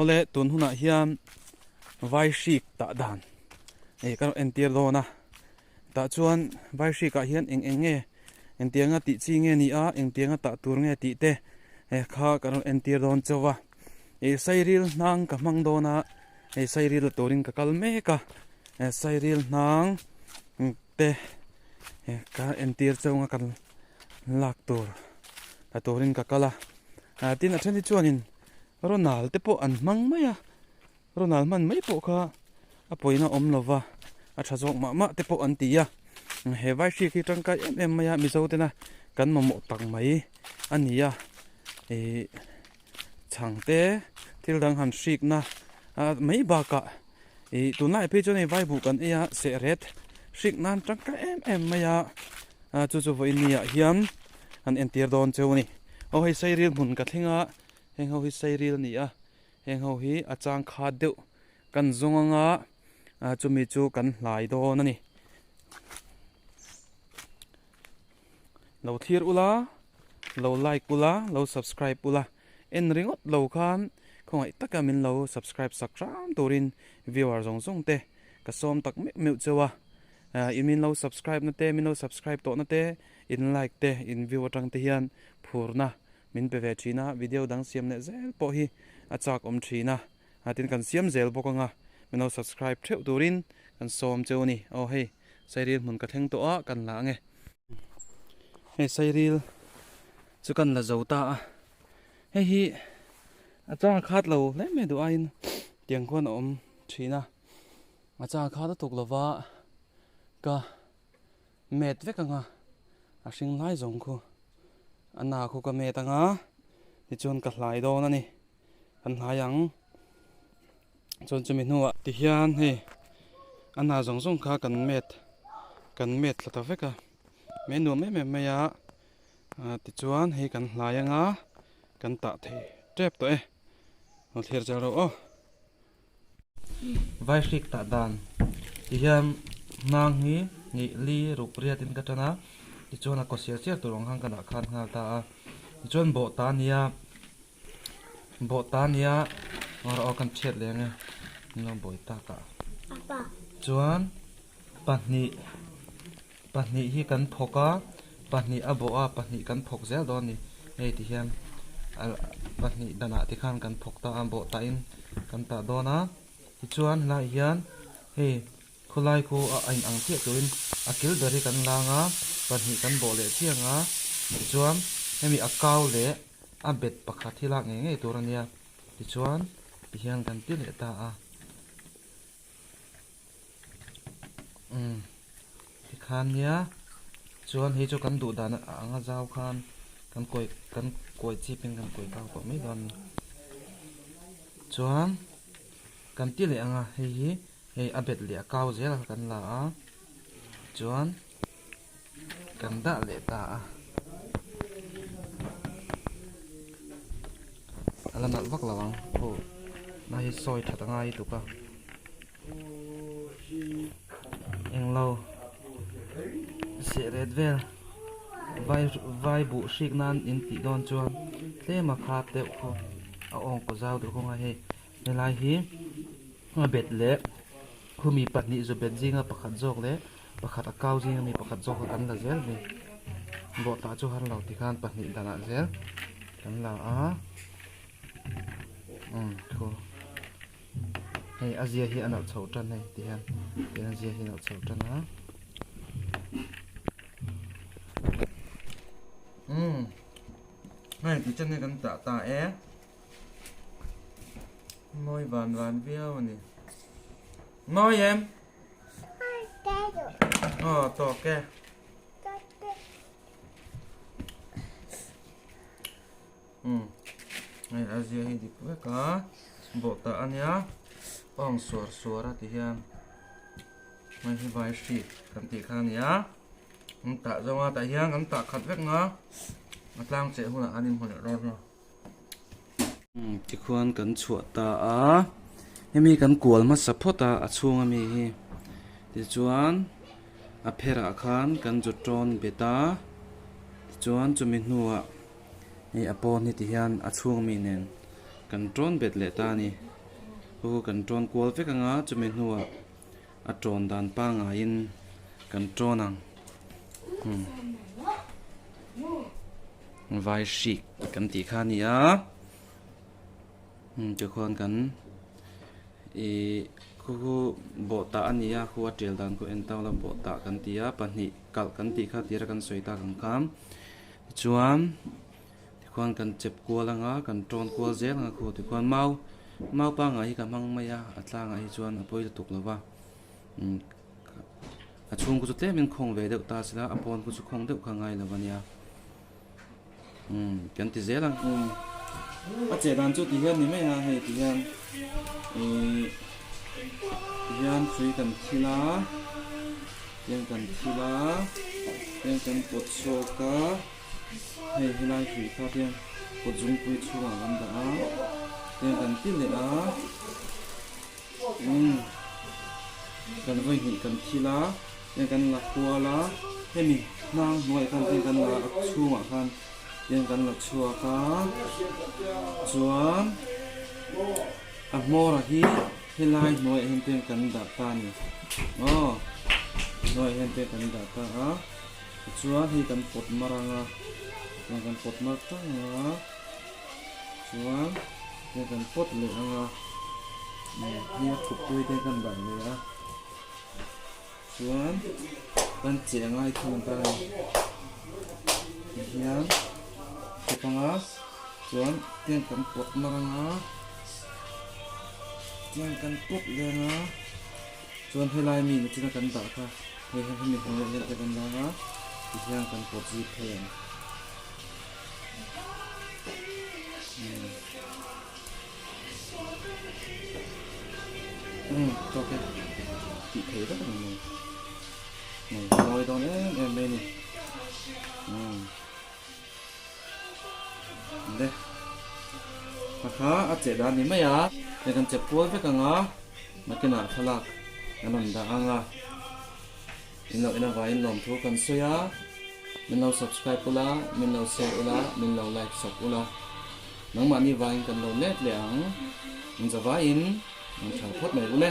Awle tun hunah hian vai hrik tah dan eh ka rawn entir dawn a tah chuan vai hrik ah hian eng eng nge engtianga tih chi nge ni a engtianga tah tur nge tih te eh kha ka rawn entir dawn chauh a ih sairil hnang ka hmang dawn a hei sairil la turin ka kal mek a eh sairil hnang te eh ka entir chauh ang a kan lak tur la turin ka kal a ah tin a then hi chuanin Ronald te pawh an hmang mai a Ronald hman mai pawh kha a pawina awm lo va a tha zawk mah mah te pawh an ti a he vai hrik hi tangkai em em mai a mizo tena kan mamawh tak mai a ni a ih chhang te thil dang han hrikna ah mai bakah ih tunlai phei chuan hei vai buh kan ei a seh ret hrik nan tangkai em em mai a ah chu chu vawiin ni ah hian an entir dawn cheu a ni aw hei sairil hmun ka thleng a heng ho hi sairil a ni a heng ho hi a chang khat deuh kan zawng anga ah chumi chu kan hlai dawn a ni lo thlir ula lo like ula lo subscribe ula en ringawt lo khan khawngaih taka min lo subscribe sak hram turin viewer zawng zawng te ka sawm tak meuh meuh cheu a ah i min lo subscribe na te min lo subscribe tawh na te in like te in view atang te hian phurna min pe ve thin a video dang siam leh zel pawh hi a chak awm thin a a tin kan siam zel bawk anga min lo subscribe theuh turin kan sawm cheu a ni aw hei sairil hmun ka thleng tawh a kan la ange hei sairil chu kan la zo ta a hei hi a chang khat lo hle mai duh aiin tiang khuan a awm thin a a chang khat a tuk lova ka met vek anga a hring lai zawng khu a na khu ka met anga tichuan ka hlai dawn a ni kan hlai ang chuan chumi hnuah tihian hei a na zawng zawng kha kan met kan met thla ta vek a mai nuam em em mai a tichuan hei kan hlai anga kan tah thei tep tawh e lo thlir char rawh aw. Vai hrik tah dan tihian hnang hi hnih li ruk riat in ka tan a tichuan a kaw siar siar tur ang khan ka dah khan nghal ta a tichuan bawh ta nia bawh ta nia rawh aw kan chhiat leh ang e lo bawi tak ah chuan pahnih pahnih hi kan phawk a pahnih a bawh a pahnih kan phawk zel dawn a ni hei ti hian pahnih danah te khan kan phawk ta a bawh tah in kan tah dawn a tichuan helaiah hian hei khawlai khu a in ang chiah turin a kil ber hi kan lang a pahnih kan bawh leh chiang a tichuan hemi a kau leh a bet pakhat hi lak ngei ngei tur a nia tichuan tihian kan ti leh ta a. Umm tikhan nia chuan hei chu kan duh dan anga zau khan kan kawi kan kawi chip in kan kawi kau tawh mai dawn a ni chuan kan ti leh ang a hei hi hei a bet leh a kau zel a kan la a chuan kan dah leh ta a a la nalh vak lo ang aw na hi sawi that a ngai tuk a englo seh ret vel vai vai buh hrik nan in tih dawn chuan tlem a khat deuh khaw a awng kaw zau deuh kawng a hei helai hi a bet leh khumi pahnih zu bet zinga pakhat zawk leh pakhat a kau zinga mi pakhat zawk kha kan la zel a ni bawh tah chu har lo tikhan pahnih danah zel kan la a umm thu hei a zia hi a nalh chho tan hei ti hian tin a zia hi a nalh chho tan a umm hei ti chan hi kan tah ta e. Mawi van van viau a ni. Mawi em? Aw tawk e. Umm hei a zia hi dik vek a bawh tah a nia awng suar suar a ti hian hei hi vai hrik kan tih kha a nia an tah zawng a tah hian an tah khat vek nga a tlang cheh hunah an inhmu leh dawn a. Tikhuan kan chhuah ta a hemi kan kual hmasa phawt a a chhung ami hi tichuan a pherah khan kan zu tawn bet a tichuan chumi hnuah hei a pawn hi ti hian a chhung ami nen kan tawn bet leh ta a ni. Khu khu kan tawn kual vek anga chumi hnuah a tawn dan pangaiin kan tawn ang. Vai hrik kan tih kha a ni a. Tikhuan kan ih khu khu bawh tah a ni a khu a tial dan khu en tau la bawh tah kan ti a pahnih kalh kan tih kha tira kan sawi tak ang kha tichuan tikhuan kan chep kual anga kan tawn kual zel anga khu tikhuan mau mau pangngai hi ka hmang mai a a tlangah hi chuan a pawi lutuk lo va a chhung khu chu tlem in khawng ve deuh ta sela a pawn khu chu khawng deuh kha ngai lo a nia. Umm kan ti zel ang umm a cheh dan chu ti hian ni mai a hei ti hian ihh ti hian hrui kan thil a tiang kan thil a tiang kan pawt chhuak a hei helai hrui kha tiang kut zungpui chhungah kan dah a tiang kan ti leh a umm kan vawi hnih kan thil a. Tiang kan la kual a, hemi hnang hnuaiah khan tiang kan la a chhungah khan tiang kan la chhuak a, chuan a hmawr hi helai hnuaiah hian tiang kan dah ta a ni aw hnuaiah hian tiang kan dah ta a tichuan hei kan pawt mar ang a tiang kan pawt mar tang a chuan tiang kan pawt leh ang a hei a thup tui te kan dah leh a. Chuan kan cheh ngai thung ta a ni tihian kawp anga chuan tiang kan pawt mar anga tiang kan pawt leh anga chuan helai mi nachina kan dah kha hei hian hemi hnuaiah hian te kan la anga tihian kan pawt zui phei ang. Umm tawk e tih thei vek ang mai nei mawi dawn em em mai a ni umm le kha kha a cheh dan ni mai a hei kan chep kual vek ang a nakinah thlalak kan rawn dah ang a in lo en avangin lawmthu kan sawi a min lo subscribe ula min lo share ula min lo like sak ula. Nangmahni vangin kan lo let leh ang. Inzavaiin ang tha phawt mai ule.